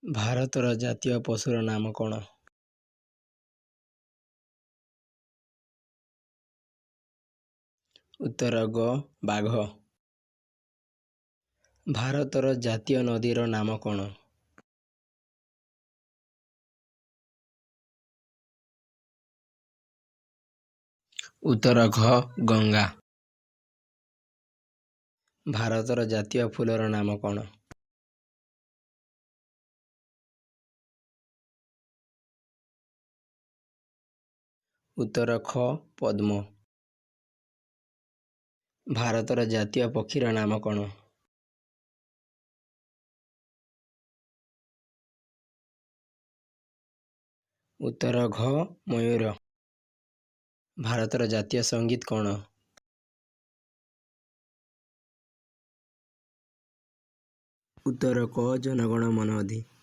ଭାରତର ଜାତୀୟ ପଶୁର ନାମ କ'ଣ? ଉତ୍ତର ଗ ବାଘ। ଭାରତର ଜାତୀୟ ନଦୀର ନାମ କ'ଣ? ଉତ୍ତର ଘ ଗଙ୍ଗା। ଭାରତର ଜାତୀୟ ଫୁଲର ନାମ କ'ଣ? ଉତ୍ତର ଖ ପଦ୍ମ। ଭାରତର ଜାତୀୟ ପକ୍ଷୀର ନାମ କ'ଣ? ଉତ୍ତର ଘ ମୟୂର। ଭାରତର ଜାତୀୟ ସଙ୍ଗୀତ କ'ଣ? ଉତ୍ତର କ ଜନଗଣ ମନ ଅଧି।